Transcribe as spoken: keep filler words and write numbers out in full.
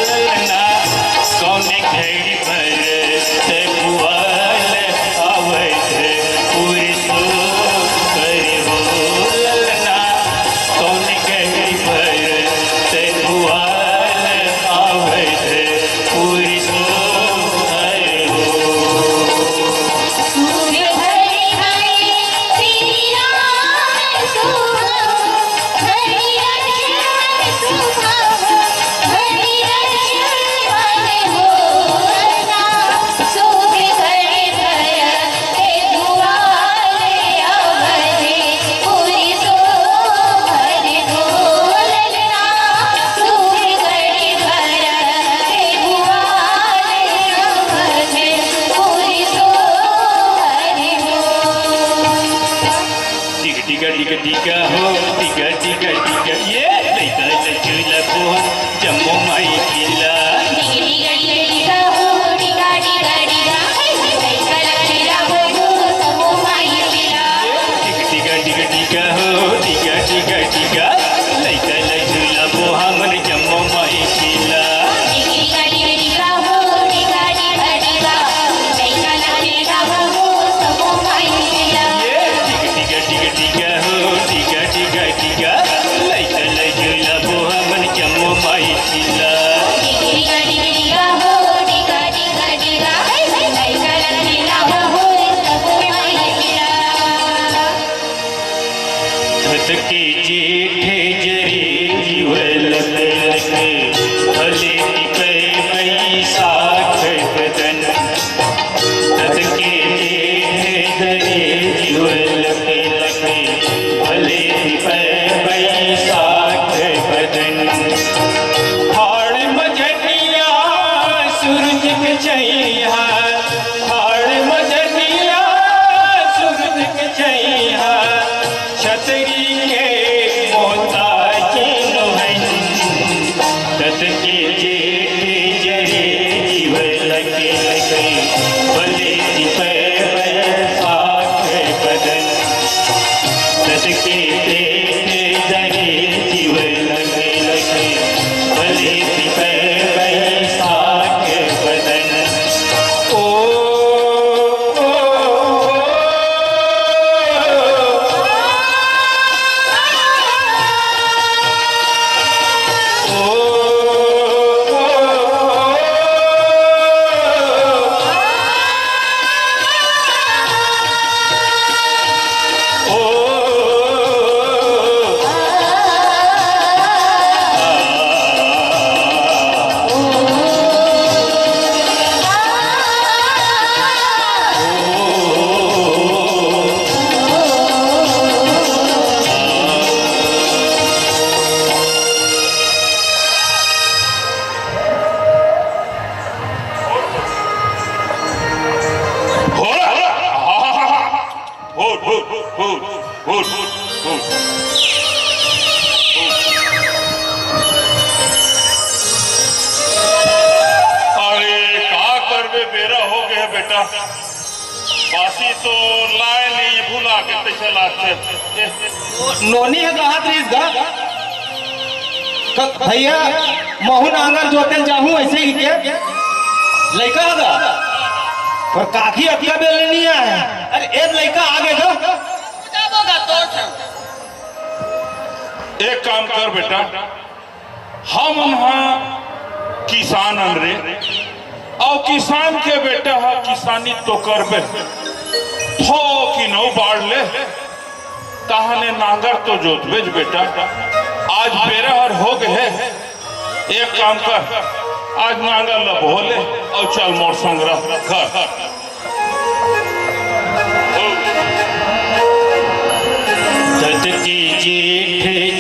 ललना, कौन घड़ी पर ते पुआल आवत पूरी सो करे हो। ललना, कौन घड़ी पर ते पुआल आवत पूरी सो करे हो। टिका टिका टिका टिका हो, टिका टिका टिका, ये लइका लचुला बोहा जम्मो माई खिला। टिका टिका टिका टिका हो, टिका टिका टिका, हे लइका लचुला बोहा जम्मो माई खिला। टिका टिका टिका टिका हो, टिका टिका टिका, लइका लचुला बोहा मन जम्मो माई खिला। टिका टिका टिका हो, टिका टिका टिका, लइका लचुला बोहा जम्मो माई खिला। ये टिका टिका टिका टिका हो, टिका टिका टिका, लइका लचुला बोहा मन जम्मो माई खिला। टिका टिका टिका हो, टिका टिका टिका, लइका लचुला बोहा जम्मो माई खिला। धतके जेठे जरे जीव लक लक, भले तिपै बैसाख बदन। धतके जेठे जरे जीव लक लक, भले तिपै बैसाख बदन। हाड़ मजनिया सूरज के छैया, हाड़ मजनिया सूरज के छैया, छतरी के मोता के लोहन। तत के जेठे जरे जीव लगे लगे, भले तिपै बैसाख बदन। तत के जेठे जरे जीव लगे लगे, भले तिपै बैसाख बदन। ओ, ओ, ओ, ओ। अरे, का करबे, बेरा हो गया बेटा। बासी तो लाए नहीं, भुला के तैसे लाते। नोनी ह कहत रहिस गा, क-, भैया, महू नांगर जोते जाहूं, ऐसे ही के लइका ह गा, पर काकी अतका बेर ले नहीं आए। अरे, एक लइका आ गे गा। एक काम कर बेटा, हमन ह किसान अन रे, अउ किसान के बेटा ह किसानी तो करबे, थोकिन अउ बाढ़ ले, तहाने नांगर तो जोतबेच बेटा। आज बेरा हर हो गे हे, एक काम कर, आज नांगर ल बोह ले अउ चल मोर संग रह घर। तत के जेठ